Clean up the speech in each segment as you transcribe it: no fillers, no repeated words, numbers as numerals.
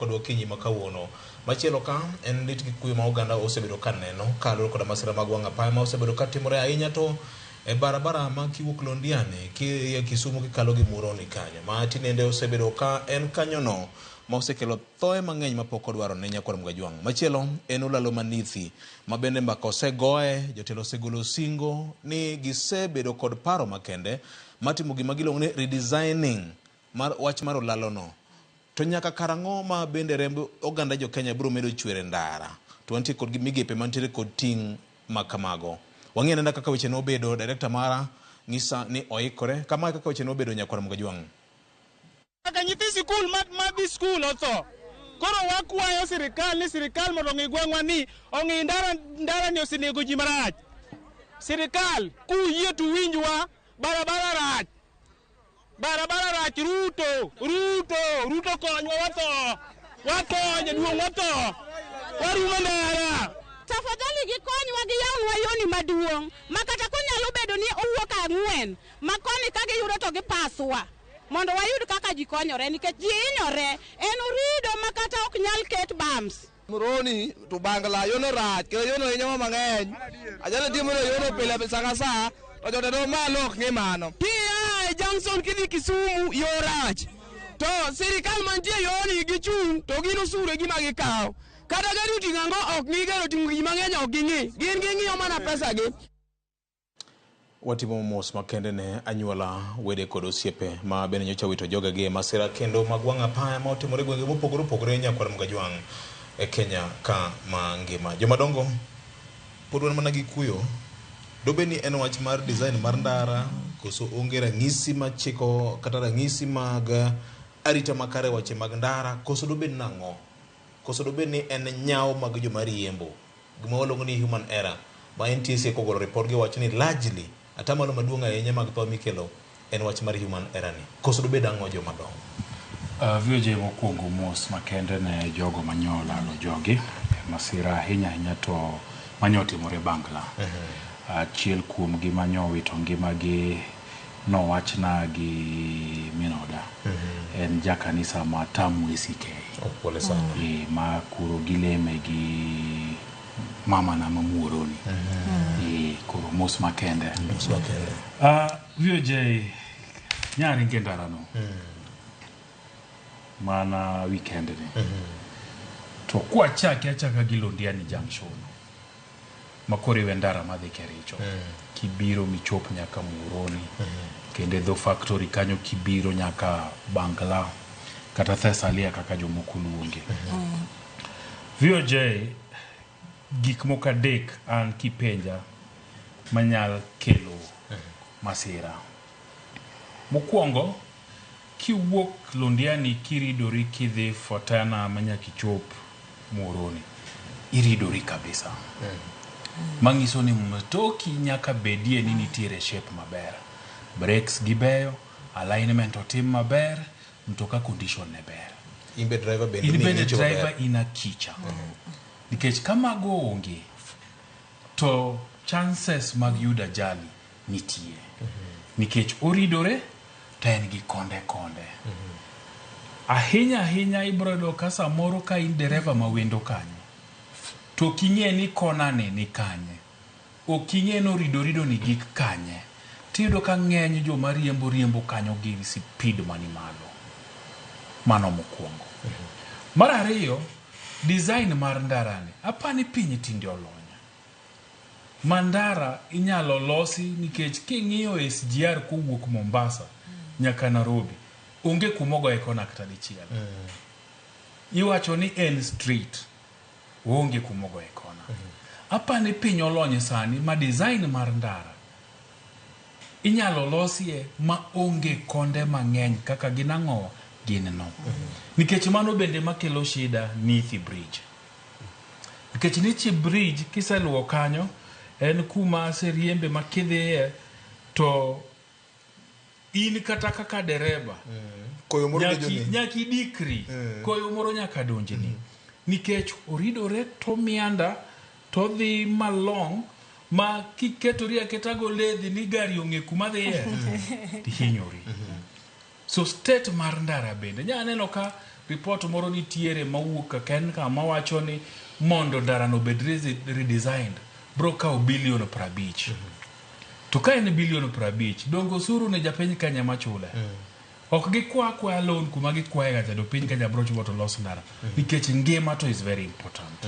Kod okinyi ma kawuono. Machielo ka en lit gi kuyo ma oganda osebedo ka neno kaluwore koda masira mag wang' apaya ma osebedo ka timore ahinya to e barabara ma kiwuok Londiani kidhi Kisumu kikalo gi Muhoroni kanyo ma tinende osebedo ka en kanyono ma osekelo thoe mang'eny mapok odwaro ne nyakwar Mgajwang'. Machielo en olalo ma Nithi ma bende mbaka osegoye, jotelo osegolo singo ni gisebedo kod paro makende matimo gima giluongo ni redesigning mar wach mar olalono. To nyaka karang'o ma bende remb oganda jo Kenya biro medo chwer e ndara? To wantie kod migepe mantiere kod ting' ma kamago. Wang'i anena kaka weche nobedo, director mara ng'isa ni oikore. Kama e kaka weche nobedo nyakwar Mgajwang'. Nyaka nyithi sikul ma dhi skul otho. Koro wakwayo sirikal ni sirikal mondo ong'i gweng'wa ni ong'i ndara ndara ni osenego ji marach. Sirikal kuyie to winjwa barabara rach. Barabara rach Ruto, Ruto, Ruto konywa watho. Watho jaduong' watho. Warumo ndara. Tafadhali gikonywa giyawnwa yoni maduong' ma kata konyalo bedo ni owuok ang'wen ma koni ka giyudo to gipaswa mondo wayud kaka ji konyore nikech ji hinyore. En orido ma kata ok nyal ket bams. Muhoroni to Bangla yono rach kendo yono hinyowa mang'eny. Ajali timore yono pile sa ka sa to jotelo malo ok ng'i mano. Kia e junction kidhi Kisumu yo rach to sirikal mantie yoni gichung' to gin osuru e gima gikawo. Kata gari oting'o ang'o ok ng'i gari oting'o gik mang'eny ok ging'i. Gin ging'iyo mana pesa gi. Watimo mos makende ne anyuola, wede kod osiepe ma bende nyocha wito jogegi e masira kendo mag wang' apaya ma otimore e gwenge mopogore opogore nyakwar Mgajwang' e Kenya ka mangima. Jomadongo pod wan mana gi kuyo. Dobed ni en wach mar design mar ndara koso onge ranyisi machiko kata ranyisi mag arita makare weche mag ndara koso dobed nang'o? Koso dobed ni en nyawo mag joma riembo? Gima waluongo ni human error ma NTSA kogolo report giwacho ni largely atamalo maduong' ahinya mag tho mikelo en wach mar human error ni. Koso dobed ang'o joma dongo? VOJ mokwongo mos makende ne jogo manyo olalo jogi e masira ahinya ahinya to manyo otimore Bangla. Achiel kuomgi manyo owito ngimagi nowachna gi min oda. En ja kanisa ma Tamu ACK. Oh, pole sana. E, ma koro gileme gi mama na ma Muhoroni. E, koro mos makende. Mos makende. VOJ nyaringe e ndara no. Mana weekend ni. To kwachake achaka gi Londiani Junction ma koro iwe ndara madhi Kericho. Kibiro michop nyaka Muhoroni. Kendo e dho factory kanyo kibiro nyaka Bangla kata Thessalia kaka jomoko luonge. VOJ gik moko adek an kipenja manyal kelo masira. Mokwongo, kiwuok Londiani kiridori kidhi Fotana manyaka ichop Muhoroni, iridori kabisa. Manyiso ni mtoki nyaka bedie ni nitiere shape maber. Brakes gibeyo, alignment otim maber, mtoka condition ne ber. In be driver bende In bende ng'icho maber. driver in akicha. Nikech ka mago onge, to chances mag yudo ajali nitie. Nikech oridore to en gi konde konde. Ahinya ahinya ibiro yudo ka samoro ka in dereva ma wendo kanyo, to ok ing'e ni kona ni ni kanye. Ok ing'e ni oridorido ni gik kanye. Tiyudo ka ng'eny joma riembo riembo kanyo gi speed mani malo. Mano mokwongo. Mar ariyo, design mar ndara ni, apani piny tinde olony. Ma ndara inyalo losi nikech king'iyo SGR kowuok Mombasa nyaka Nairobi, onge kuma ogoye kona kata dichiel. Iwacho ni en straight, oonge kuma ogoye kona. Apani piny olony sani ma design mar ndara inyalo losie ma onge konde mang'eny kaka gin ang'o gin no. Nikech mano bende makelo shida Nithi Bridge. Nikech Nithi Bridge kiseluwo kanyo en kuma aseriembe ma kidhiye to in kata kaka dereba Koyo moro donjoni. nyaka idikri. Koyo moro nyaka donjni. Nikech oridore to mianda to odhi malong' ma kiketori aketa go ledhi ni gari ong'e kuma dhiye tihinyori. So state mar ndara bende nya neno ka Report moro nitiere mawuok ka KENCA mawacho ni mondo ndarano obed redesigned bro kawo bilion 50. To ka en bilion 50, donge osuru ne japiny Kenya machule? Ok gikwa akwaya loan kuma gikwaye ga cha to piny Kenya bro chulo to los ndara. Nikech ngima to is very important.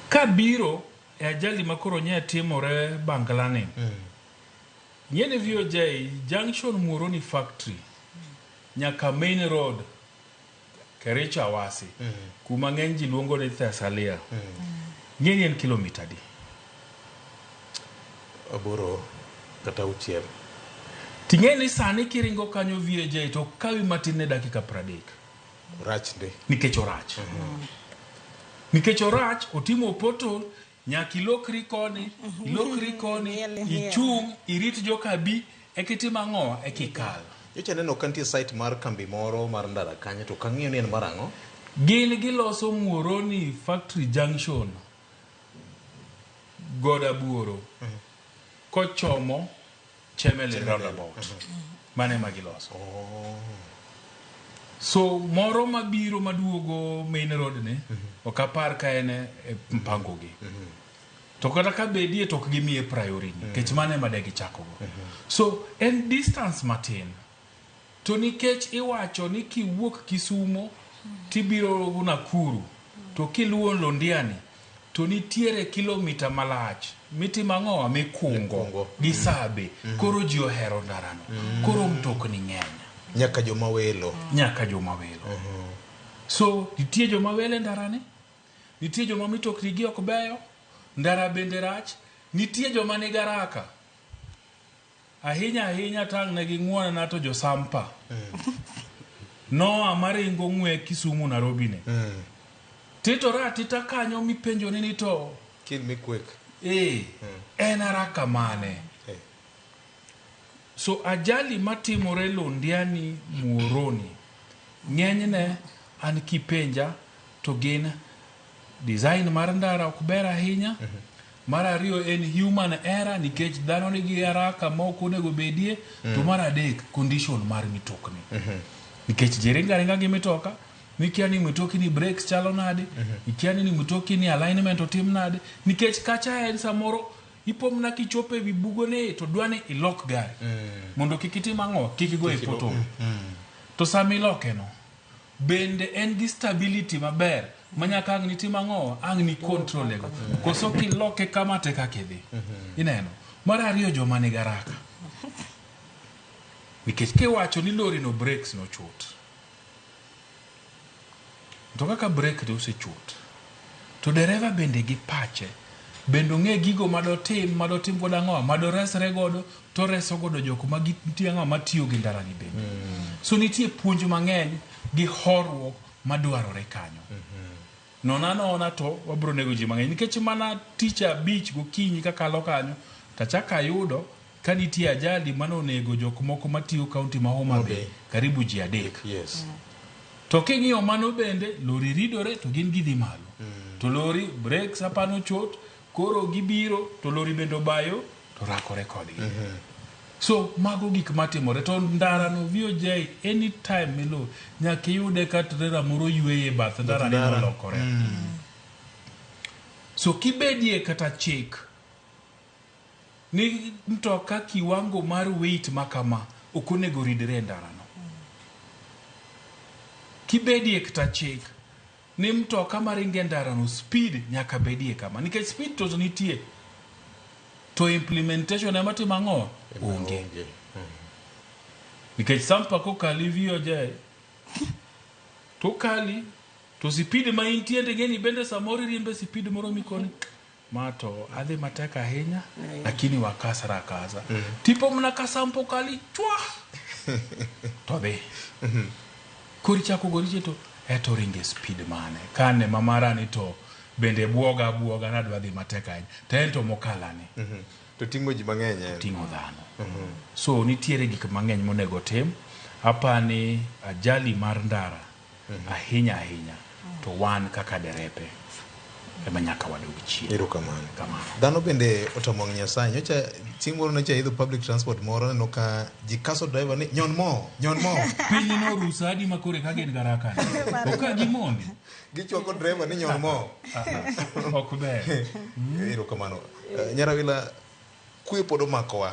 Kabiro e ajali ma koro nye timore Bangla ni. Ng'e ni VOJ junction Muhoroni factory nyaka main road Kericho Awasi kuma ng'eny ji luongo ni Thessalia. Ng'e ni en kilomita adi? 8 kata 6. Ting'e ni sani kiringo kanyo VOJ to kawi matin ne dakika 30. Rach ndi. Nikech orach. Nikech orach, otimo pothole, nyaka ilokri koni, ilokri koni, ichung', irit joka bi, eka itim ang'o, eka ikal. Nyocha aneno ka nitie site mar kambi moro mar ndara kanyo to kang'iyo ni en mar ang'o? Gin giloso Muhoroni Factory Junction Godabuoro kochomo Chemelil roundabout. Mano ema giloso. So moro mabiro maduogo main road ni ok apar ka en e mpango gi. To kata ka bedie to ok gimiye priority nikech mano ema de gichako go. So en distance matin. To nikech iwacho ni kiwuok Kisumo tibiro Nakuru to kiluwo Londiani to nitiere kilomita malach mitimo ang'owa mikungo gi sabe. Koro ji ohero ndarano. Koro mtokni ng'eny. Nyaka joma welo. Nyaka joma welo. So nitie joma welo e ndarani, nitie joma mitokni gi ok beyo, ndara bende rach, nitie joma nigi haraka. Ahinya ahinya tang' ne ging'uonana to josampa. Noa maringo ng'we Kisumu Nairobi ni. Titore atita kanyo mipenjo ni to Kill me quick. En haraka mane? So ajali matimore Londiani Muhoroni ng'enyne an kipenja to gin design mar ndara ok ber ahinya. Mar ariyo en human error nikech dhano nigi haraka ma ok onego bedie. To mar adek condition mar mitokni. Nikech ji ringo aringa gi mitoka mikia ni mitoki ni brakes chalo nade, ikia ni mitoki ni alignment otim nade, nikech kacha en samoro ipo mana kichopo ewi bugo ni to dwa ni ilok gari mondo kik itim ang'o, kik igo e pothole. To sama iloke no bende en gi stability maber manyaka ang' nitim ang'o, ang' ni control go koso kiloke kama te kaka idhi. Ineno. Mar ariyo joma nigi haraka. Nikech kiwacho ni lori no brakes nochot. To kaka brake to osechot, to dereva bende gi pache bende ong'e gigo madotim madotim godo ang'o madoresre godo to reso godo jok ma nitie ang'o matiyo gi ndara ni bende. So nitie puonj mang'eny gi horuok madwarore kanyo. Nona nona to wabro nego ji mang'eny nikech mana tich abich gokinyi kakalo kanyo tachako ayudo ka nitie ajali manonego jok moko matiyo kaunti ma Homa Bay karibu ji 3. To king'iyo mano bende lori ridore to gin gidhi malo. To lori brakes apano ochot koro gibiro to lori bende obayo to rakore kodgi. So mago gik matimore to ndara no VOJ anytime milo nyaka iyude ka trailer moro yweyo e bath ndara ni nolokore. So kibedie kata chik ni mtoka kiwango mar weight makama ok onego ridre e ndarano. Kibedie kata chik ni mtoka maringo e ndarano speed nyaka bedie kama nikech speed to nitie to implementation ema timo ang'o onge. Nikech sampa kokali VOJ to kali to speed ma intie ing'e ni bende samoro iriembe speed moro mikoni ma to adhi matek ahinya lakini wakasra akasa. Tipo mana ka sampo kali chwa to dhi. Koro ichako gori chien to eto ringe speed mane kane ma marani to bende buoga buoga nadwa dhi matek ahinya to en to mokalani. To ting'o ji mang'eny en. Ting'o dhano. So nitiere gik mang'eny monego tim. Apani ajali mar ndara ahinya ahinya to wan kaka derepe Ema nyaka wadog chien. Erokamano. Kamano. Dhano bende otamo wang' Nyasaye. Nyocha chieng' moro nyocha aidho public transport moro aneno ka ji kaso driver ni nyon mo, nyon mo. Piny norusa adi ma koro eka gin garaka ni. Ok ka gimondi. Gichwako driver ni nyon mo. Ok ber. Erokamano. Nyarawila, kuyo pod omakowa.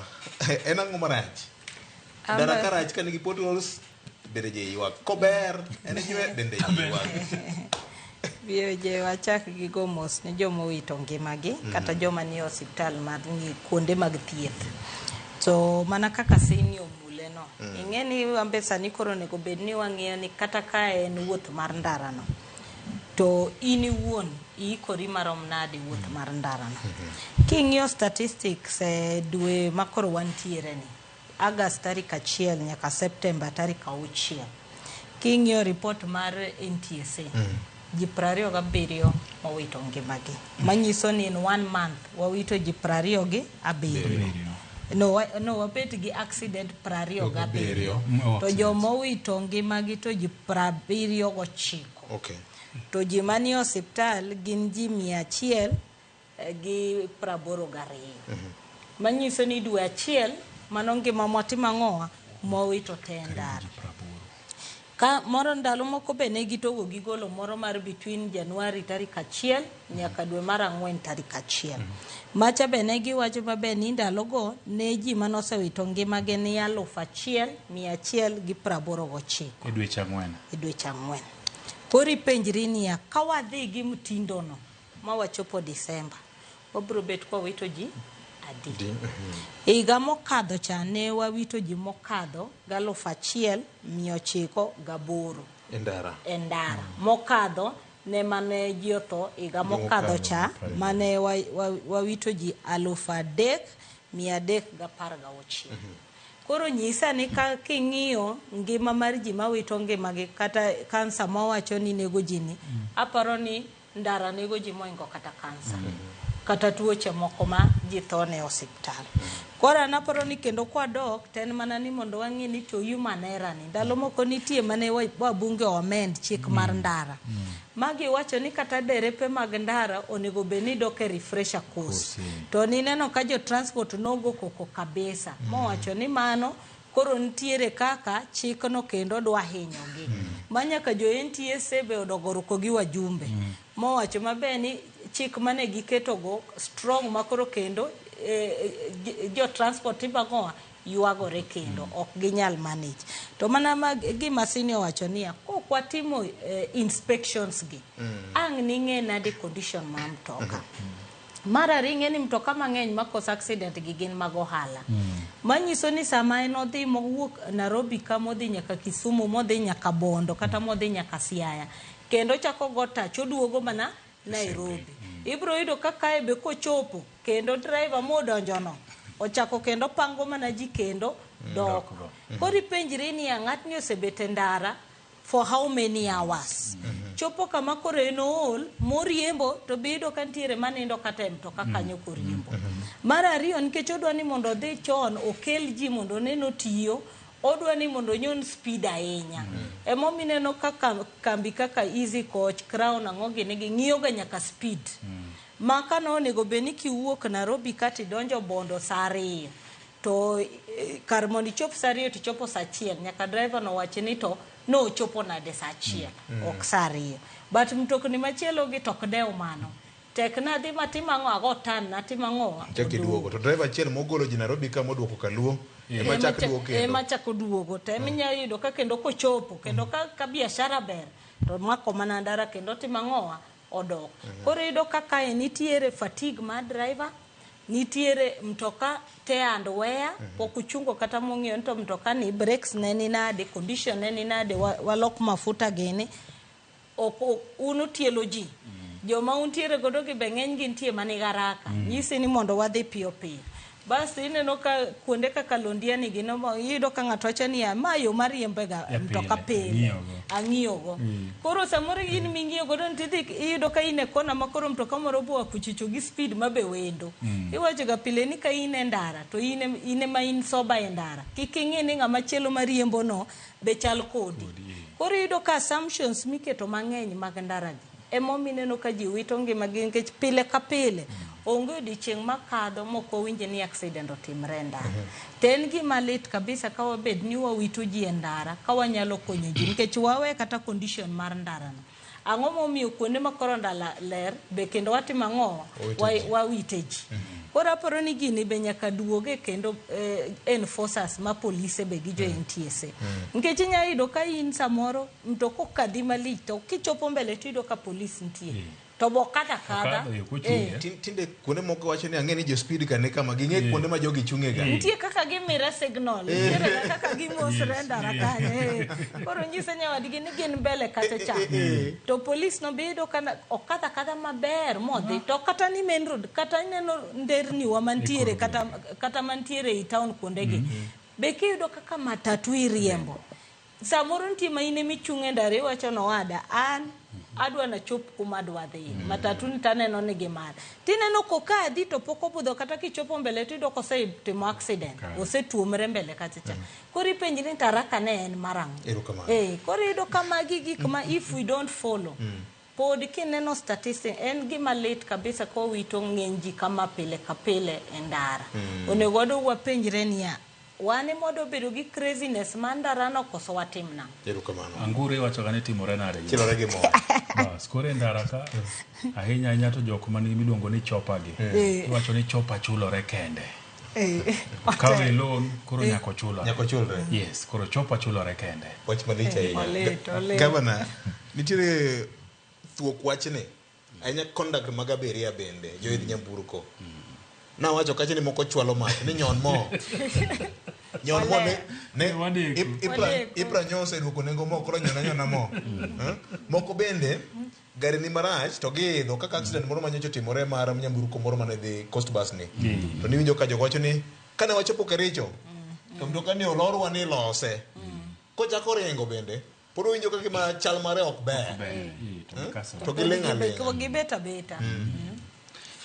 En ang'o marach? Ndara ka rach ka nigi potholes bende ji ywak. Kober en jwe bende ji ywak. Bioje wachak gi go mos ne joma owito ngimagi kata joma nie osiptal mar ni kuonde mag thieth. To mana kaka sini omule no, ing'e ni wambe sani koro onego bed ni wang'iyo ni kata ka en wuoth mar ndarano, to in iwuon iikori marom nade wuoth mar ndarano. King'iyo statistics e dwe ma koro wantiere ni, August tarik 1 nyaka September tarik 6. King'iyo report mar NTSA, ji 27 owito ngimagi. Manyiso ni in one month wawito ji 27. No, no wabet gi accident 27. To joma owito ngimagi to ji 79. To ji manie osiptal gin ji 182. Manyiso ni dwe achiel mano ngima mwatimo ang'owa mwawito te e ndara. Ka moro ndalo moko be ne gitogo gigolo moro mar between January tarik 1 nyaka dwe mar 4 tarik 1. Macha be ne giwacho maber ni ndalogo ne ji manosewito ngimagi ni 1189 E dweche 4. E dweche 4. Koro ipenjri niya, ka wadhi gi mtindo no ma wachopo December, wabiro bet kwa wito ji adi? Higa mokadho cha ne wawito ji mokadho 1908 E ndara. E ndara. Mokadho ne mane ji otho higa mokadho cha mane wawito ji 3316. Koro nyisa ni ka king'iyo ngima mar ji mawito ngimagi kata kansa mawacho ni nego ji ni, aparo ni ndara nego ji moingo kata kansa. Kata tuoche moko ma ji tho ne osiptal. Koro an aparo ni kendo kwadok to en mana ni mondo wang'i ni to human error ni. Ndalo moko nitie mane wabunge o amend chik mar ndara. Magi wacho ni kata derepe mag ndara onego bed ni dok e refresher course. To nineno ka jo transport nogo koko kabisa. Mowacho ni mano koro nitiere kaka chikno kendo dwa hinyogi. Ma nyaka jo NTSA be odogo ruko gi wajumbe. Mowacho maber ni chik mane giketogo strong ma koro kendo jo transport ibagoa ywagore kendo ok ginyal manage. To mana ma gima Sini owacho niya, kok watimo inspections gi, ang' ning'e nade condition mar mtoka. Mar ariyo ing'e ni mtoka mang'eny makoso accident gi gin mag ohala. Manyiso ni sama en odhi mowuok Nairobi ka modhi nyaka Kisumu, modhi nyaka Bondo kata modhi nyaka Siaya, kendo chako go tach oduogo mana Nairobi. Ibiro yudo ka kae be kochopo kendo driver modonjono ochako kendo pango mana ji kendo dok. Koro ipenjri niya, ng'atni osebet e ndara for how many hours? Chopo kama koro en ool moriembo to be iyudo ka nitiere manindo kata e mtoka kanyo koriembo. Mar ariyo nikech odwa ni mondo odhi chon okel ji mondo one notiyo, odwa ni mondo onyon speed ahinya. Emomiyo ineno kaka kambi kaka Easy Coach, Crown ang'o gini gi ng'iyo ga nyaka speed. Ma kano onego bed ni kiwuok Nairobi ka tidonjo Bondo saa 2 to kar mondo ichop saa 2 tichopo saa 1 nyaka driver no wach ni to nochopo nade saa 1 ok saa 2. But mtokni machielo gi to ok dew mano. Tek nadhi matim ang'o ago tan natim ang'o. Chak iduogo. To driver achiel mogolo ji Nairobi ka moduoko Kaluo ema chak duogo kendo. Ema chak oduogo. To ema inyalo yudo ka kendo kochopo kendo ka biashara ber to mako mana ndara kendo timo ang'owa odok. Koro iyudo ka kae nitiere fatigue mar driver, nitiere mtoka tear and wear, pok uchungo kata mong'iyo ni to mtoka ni brakes ne ni nade, condition ne ni nade, walok mafuta gini. Ok un utielo ji. Joma untiere godo gi be ng'eny gi nitie manigi haraka. Nyisi ni mondo wadhi piyo piyo. Bas ineno ka kuonde kaka Londiani gi iyudo ka ng'ato wacho niya, ma yo mar riembega mtoka pile. Ang'iyogo. Koro samoro in ming'iyo godo ni tidhi iyudo ka in e kona ma koro mtoka moro boa kuchicho gi speed ma be wendo. Iwacho ga pile ni ka in e ndara to in ema in sober e ndara. Kik ing'i ni ng'ama chielo mariembo no be chal kodi. Koro iyudo ka assumptions miketo mang'eny mag ndara gi. Emomiyo ineno ka ji wito ngimagi nikech pile ka pile onge odiochieng' makadho mok wawinje ni accident otimre e ndara. To en gima lit kabisa ka wabed ni wawito ji e ndara ka wanyalo konyo ji nikech wawe kata condition mar ndarano. Ang'o momiyo kuonde ma koro ndara ler be kendo watimo ang'o? Wawite ji. Koro aparo ni gini be nyaka duoge kendo enforcers ma polise be gi jo NTSA. Nikech inyalo yudo ka in samoro mtoka okadhi malich to kichopo mbele tiyudo ka polis nitie. To bo okadho akadha. Okadho, eh, kochung', eh. Tinde kuonde moko wacho ni ang'e ni jo speed ka ni kama ging'e kuonde ma jogi chung'e ga. Nitie kaka gimire signal, nitiere ga kaka gimosre e ndara kanyo. Koro nyise nyawadgi ni gin mbele kacha cha. To polis no be iyudo ka okadho akadha maber modhi. To kata ni main road, kata ineno nderni wa mantiere kata mantiere ei town kuondegi. Be kiyudo kaka matatu iriembo. Samoro nitie ma in emichung' e ndara iwacho ni owada an adwa nachop kuma adwa dhiye. Matatu ni taneno ni gi mara. Tineno kokadhi to pok obudho kata kichopo mbele tiyudo kosetimo accident. Osetuomre mbele kacha cha. Koro ipenjri ni to haraka ne en mar ang'o? Erokamano. Koro iyudo ka magi gik ma if we don't follow. Pod kineno statistic en gima lit kabisa ka wawito ng'eny ji kama pile ka pile e ndara. Onego wadog wapenjre niya, wan ema wadwa bedo gi craziness mar ndarano koso watim nang'o? Erokamano. Anguro iwacho ga ni timore nade? Chilore gi mo. Bas, koro e ndara ka ahinya ahinya to jok man gi miluongo ni chopa gi. Iwacho ni chopa chulore kende. Kawe loan koro nyaka ochulore. Nyaka ochulre. Yes, koro chopa chulore kende. Wach malich ahinya. Olit, olit. Gavana, nitiere thuok wachni ahinya conduct mag abiria bende joidh nyamburko. Nawacho kacha ni moko chwalo mach ni nyon mo. Nyon mo ne Wadeko. Wadeko. Ipra nyo oseduoko nengo mo koro nyona nyona mo. Moko bende gari ni marach to giidho kaka accident moro manyocha otimore mar nyamburko moro mane dhi Coast Bus ni. To niwinjo ka jogo wacho ni kane wachopo Kericho to mtoka ni olorwa ni lose. Kochako ringo bende pod owinjo ka gima chal mare ok ber. Ber, to gikasore. To giling' aling'a. Gibet abeta.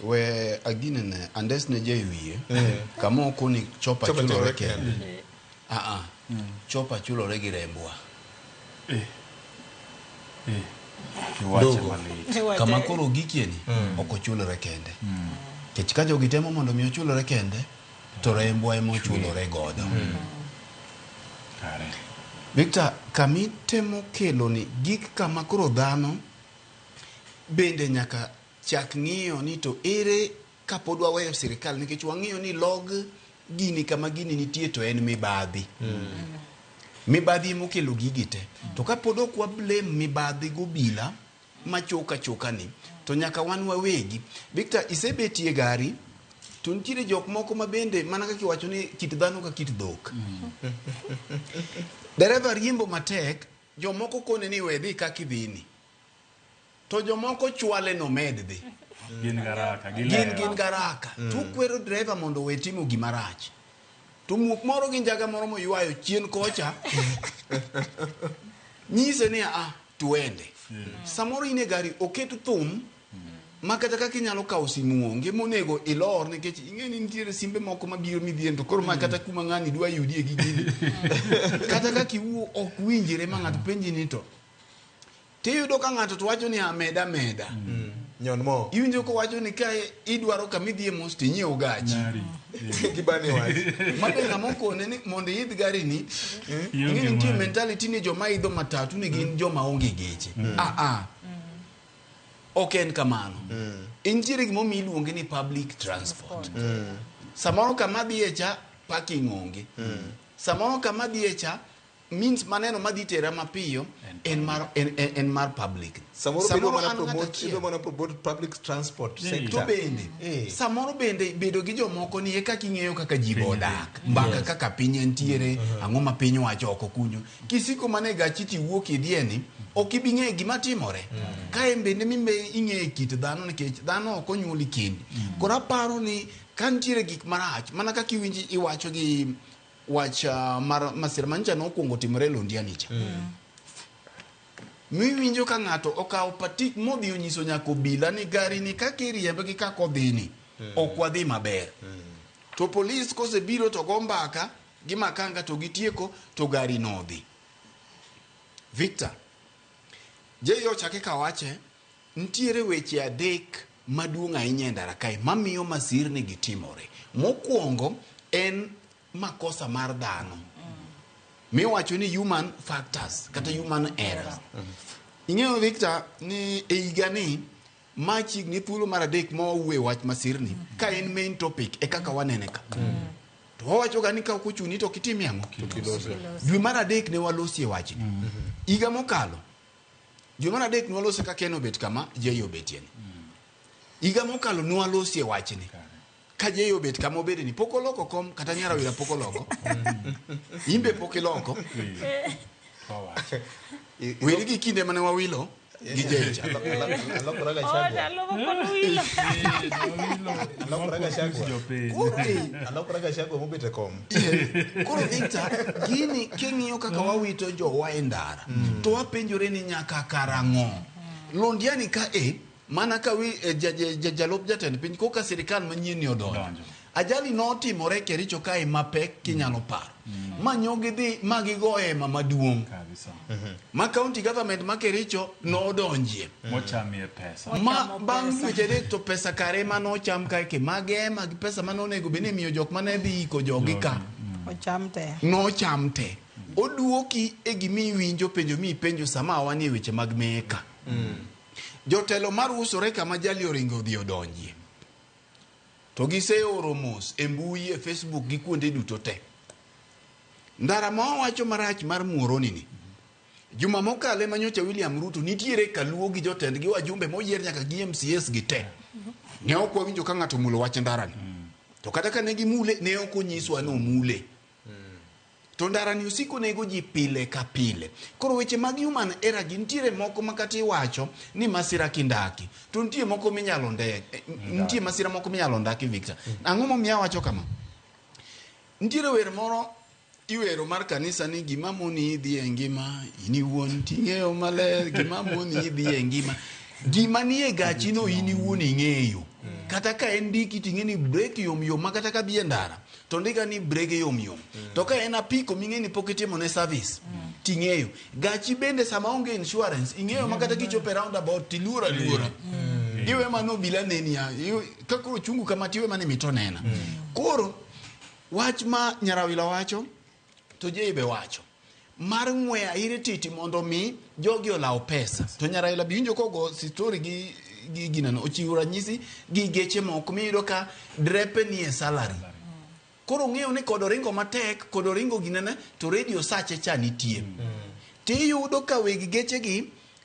We aginene andes ne je wiye kama okoni chopa Chopa chulore chulore kende. Ah ah. Chopa chulore gi rembwa. Iwache Dogo. malit. Kama koro gikieni ok ochulore kende. Nikech ka jogi temo mondo mi ochulore kende to rembwa ema ochulore godo. Kare. Victor, kamitemo kelo ni gik kama koro dhano bende nyaka chak ng'iyo ni to ere kapod waweyo sirikal nikech wang'iyo ni log gini kama gini nitie to en mibadhi. Mibadhi emokelo gigi te. To kapod ok wa blame mibadhi gobila machoka choka ni to nyaka wan wawegi. Victor, isebetie gari to nitiere jok moko ma bende mana kaka iwacho ni kit dhano ka kit dhok. Dereva riembo matek, jomoko kone ni we dhi kaka idhini. To jomoko chwale nomed dhi. Gin garaka, Gin gilero. gin garaka. To kwero dereva mondo owe timo gima rach. To muok moro gi njaga moro moywayo chien kocha nyise ni a tuende. Samoro in e gari oket thum ma kata kaka inyalo kawo simu onge monego ilor nikech ing'e ni nitiere simbe moko mabiro midhien to koro ma kata kuma ng'ani dwa yudie gi gini kata kaka iwuo ok winjre ma ng'ato penji ni to tiyudo ka ng'ato to wacho ni ameda ameda Nyon mo. iwinjo kowacho ni ka idwaro kama idhiye mos tinyiew gachi Nyari. Gibani wach. mabe ng'ama okone ni mondo iidh gari ni Ionge ing'e nitie mari. mentality ni joma idho matatu ni gin joma onge geche ah ah ok en kamano nitiere gimomiyo iluonge ni public transport samoro kama dhiye cha parking onge samoro kama dhiye cha means maneno madhi tera mapiyo en mar, en mar public. Samoro be idwa mana an ng'at promote, achiel. idwa mana promote public transport To sector. bende Eh. samoro bende bedo gi jomoko ni e kaka ing'eyo kaka ji be odak mbaka kaka piny entiere ang'o ma piny wacho oko kunyo kisiko mana e gachi tiwuok idhieni ok ibi ng'eyo gima timore kae bende mimbe ing'eyo kit dhano nikech dhano ok onyuoli kendi koro aparo ni ka nitiere gik marach mana kaka iwinji iwacho gi wach mar masira manyicha nokwongo timore e Londiani cha miwinjo ka ng'ato okawo patik modhi onyiso nyaka obila ni gari ni kaka iriembe gi kaka odhini ok wadhi maber to polis kosebiro to go mbaka gi makanga to gitieko to gari nodhi Victor Jay ochake kawache Nitiere weche adek maduong' ahinya e ndara kae mamiyo masirni gi timore. Mokwongo en makosa mar dhano. Miwacho ni human factors kata human errors. Ing'eyo Victor ni e higani ma chiegni thuolo mar adek ma wawuoye wach masirni ka en main topic e kaka wanene ka. To wawacho ga ni ka ok ochuni to ok itimie ang'o? Dwe mar adek ne walosie wachni. Higa mokalo Dwe mar adek nwalose ka Ken obet kama Jay obetie ni. Higa mokalo nwalosie wachni. Ka Jay obet kama obede ni pok oloko kom kata Nyarawira pok oloko. Imbe pok iloko. Weri gi kinde mane wawilo gi Jay cha. Alokora Oh, Gachagua. ndalo moko wilo. Alokora Gachagua. Jopiny. Koro eh, Alokora Gachagua mobet e kom. Koro Victor, gini king'iyo kaka wawito jowa e ndara, to wapenjore ni nyaka karang'o? Londiani ka e, mana ka wi, eh, ja, ja, ja, jalup jatend piny koka sirikal manyien ni odonjo. Odonjo. Ajali notimore Kericho kae mapek kinyalo paro. Ma nyo gidhi ma gigo hema maduong'. Kabisa. Ma county government ma Kericho nodonjie. Mochamie pesa. Ma Ochamo bang' pesa. dweche adek to pesa kare ema nocham kae ke mage ema gi pesa mane onego bed ni imiyo jok mane dhi iko jogi ka. Ocham te. Nocham te. Oduoki e gima iwinjo penjo mi ipenjo sama wanie weche mag meka. Jotelo mar usore kama jali oringo odhi odonjie. To giseoro mos e mbui, e Facebook gi kuonde duto te. Ndara ma wawacho marach mar Muhoroni ni. Juma mokalo ema nyocha William Ruto nitiere kaluo gi jotend gi wajumbe moyier nyaka gi MCAs gi te. Ne ok wawinjo ka ng'ato omulo wach ndarani. To kata ka ne gimule, ne ok onyiswa ni omule. To ndarani osiko nego ji pile ka pile. Koro weche mag human error gi nitiere moko ma kata iwacho ni masira kindaki. To nitie moko minyalo nde, nitie masira moko minyalo ndaki Victor. Ang'o momiyo awacho kama? Nitiere wer moro iwero mar kanisa ni gima moni idhi e ngima in iwuon ting'eyo maler gima moni idhi e ngima gima nie gachi no in iwuon ing'eyo kata ka en ndiki ting'e ni brek yom yom ma kata ka dhi e ndara to ndika ni brege yom yom to ka en apiko ming'e ni pok itimo ne service ting'eyo gachi bende sama onge insurance ing'eyo ma kata kichopo e roundabout tiluor aluora iwe mano obila neni ya ka koro chungu kama tiwe mane mito nena koro wach ma Nyarawila wacho to Jay be wacho mar ng'we aire titi mondo mi jogi olaw pesa to Nyarawila bi winjo kogo story gi gineno ochiwo ranyisi gi geche moko miyudo ka drepe nie salary koro ong'eyo ni kod oringo matek kod oringo ginene to radio sache cha nitie tiyudo ka weg gechegi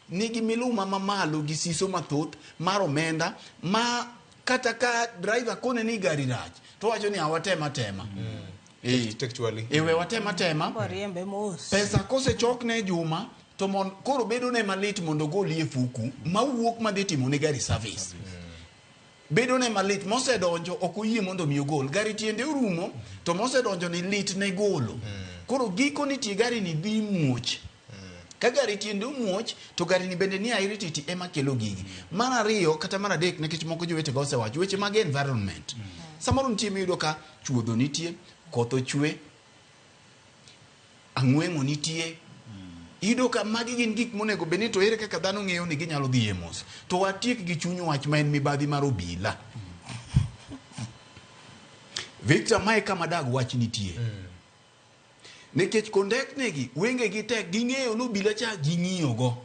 nigi miluma mamalo gi siso mathoth mar omenda ma kata ka driver kone ni gari rach to wacho ni awatema tema Textually. e we watema tema Wariembe mos. pesa kosechokne juma to mon, koro bedo ne malit mondo ogolie e fuku mawuok madhi timo ne gari service bedo ne malit mosedonjo ok oyie mondo mi ogol gari tiende orumo to mosedonjo ni lit ne golo koro giko nitie gari ni dhi muoch ka gari tiende omuoch to gari ni bende ni airititi ema kelo gigi mar ariyo kata mar adek nikech moko jowetega osewacho weche mag environment samoro nitie miyudo ka chuodho nitie koth ochwe ang'weng'o nitie iyudo ka magi gin gik monego bed ni to ere kaka dhano ng'eyo ni ginyalo dhi e mos to watiek gi chuny wach ma en mibadhi mar obila Victor mae kama dag wach nitie nikech kondeknegi wengegi tek ging'eyo ni obila cha ging'iyogo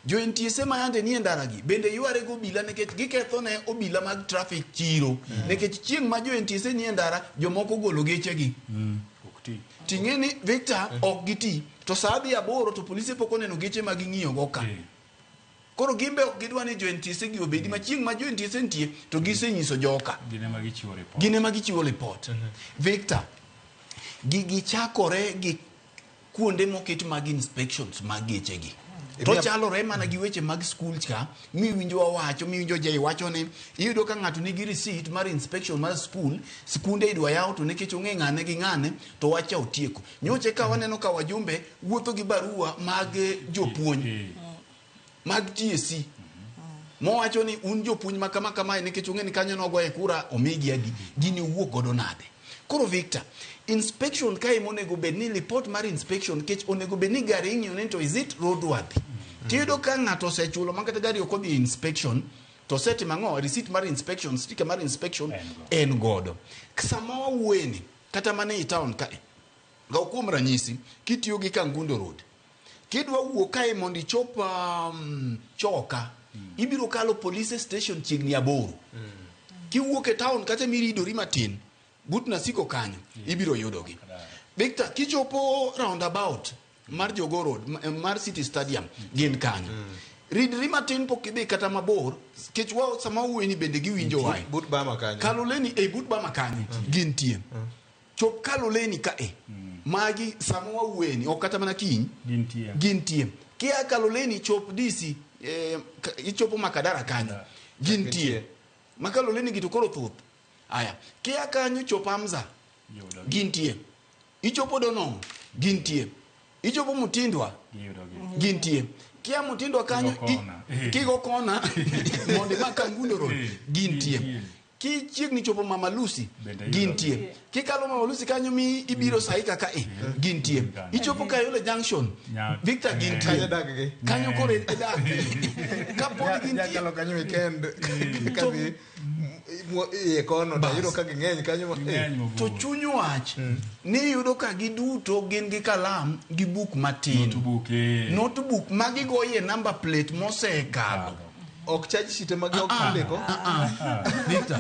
jo NTSA ma yande nie ndara gi bende yware go obila nikech giketho ne obila mag traffic chiro nikech chieng' ma jo NTSA nie ndara jomoko golo gechegi Ok ti. ting'e ni Victor ok giti to sa dhi aboro to polise pok oneno geche ma ging'iyogo ka Koro gimbe ok gidwa ni jo NTSA gi obedi ma chieng' ma jo NTSA nitie to gisenyiso joka. Gin ema gichiwo report. Gin ema gichiwo report. Victor, gigi chakore gi kuonde moket mag inspections mag gechegi. To chalore mana gi weche mag skul ka miwinjo wawacho miwinjo jai wacho ni iyudo ka ng'ato nigi receipt mar inspection mar skul skunde idwa yaw to nikech ong'e ng'ane gi ng'ane to wacha otieko. Nyocha ka waneno ka wajumbe wuotho gi barua mag jopuonj mag TSC mowacho ni un jopuonj ma kama kamae nikech ong'e ni kanyo nogoye kura omigi adi gini owuok godo nade koro Victor inspection kae monego bed ni report mar inspection nikech onego bed ni gari ing'iyo ni to is it roadworthy. Tiyudo ka ng'ato osechulo ma kata gari ok odhi e inspection to osetimo ang'o receipt mar inspection sticker mar inspection en godo. Sama wawuoyeni kata mana ei town kae Kaw kuom ranyisi, kitiyo gi Kangundo Road, kidwa wuok kae mondo ichop Choka, ibiro kalo police station chiegni aboro. Kiwuok e town kacha miridori matin, but Nasiko kanyo, ibiro yudogi. Victor, kichopo roundabout mar Jogoo Road, mar City Stadium, gin kanyo. Ridri matin pok idhi kata mabor, kech wao sama wawuoyo ni bende giwinjo wae. But Bama kanyo. Kaloleni, ei but Bama kanyo, gintie. Chop Kaloleni kae. Magi sama wawuoyeni, ok kata mana kiny. Gintie. Gintie. Kia Kaloleni chop DC, ichopo Makadara kanyo. Gintie. Gintie. Ma Kaloleni gi to koro thoth. Aya, kia kanyo chop Amza. Yudogi. Gintie. Ichopo Donong. Gintie. Ichopo Mutindwa. Giyudogi. Gintie. Kia Mutindwa kanyo Kigo kona. Kigo kona mondo imak Kangundo Road. Gintie. Gintie. Kichiegni chopo Mama Lucy, Bende yudogi. gintie. Kikalo Mama Lucy kanyo mi ibiro Saika ka e, gintie. Ichopo Kayole Junction, Victor gintie. Kanyo dak gi. Kanyo koro e dak. Kapod gintie. Jakalo kanyo weekend kadhi iye kono to ayudo ka ging'eny kanyo. Ging'eny mabor. To chuny wach ni iyudo ka giduto gin gi kalam gi buk matin. Notebook, eh. Notebook ma gigoye number plate mosekalo. Ok charge sheet ema gi ok ndiko. Victor,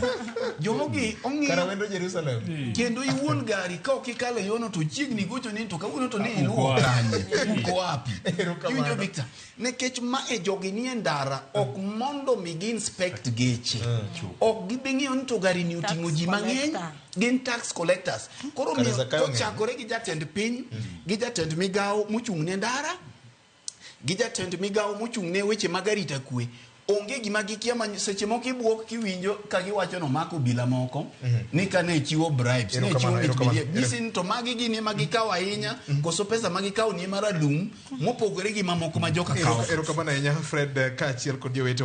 jogi ong'iyo Kara wendo Jerusalem. Kendo iwuon gari ka ok ikalo e yono to chiegni gocho ni to kawuono to ne iluwo Uko kanye uko wapi Erokamano. iwinjo Victor nikech ma e jogi nie ndara ok mondo mi gi inspect geche ok gibi ng'iyo ni to gari ni oting'o Tax ji mang'eny collector. gin tax collectors koro Kare miyo Zakayo ng'eny. kochakore gi jatend piny gi jatend migawo mochung' ne ndara gi jatend migawo mochung' ne weche mag arita kwe onge gima gikia ma seche moko ibuok kiwinjo ka giwacho no mako obila moko ni ka ne chiwo bribes ne chiwo Erokamano, erokamano. misbehave nyisi ni to magi gin ema gikawo ahinya koso pesa ma gikawo ni ema ralum mopogore gi mamoko ma joka kawo Erokamano ahinya Fred kaachiel kod jowete.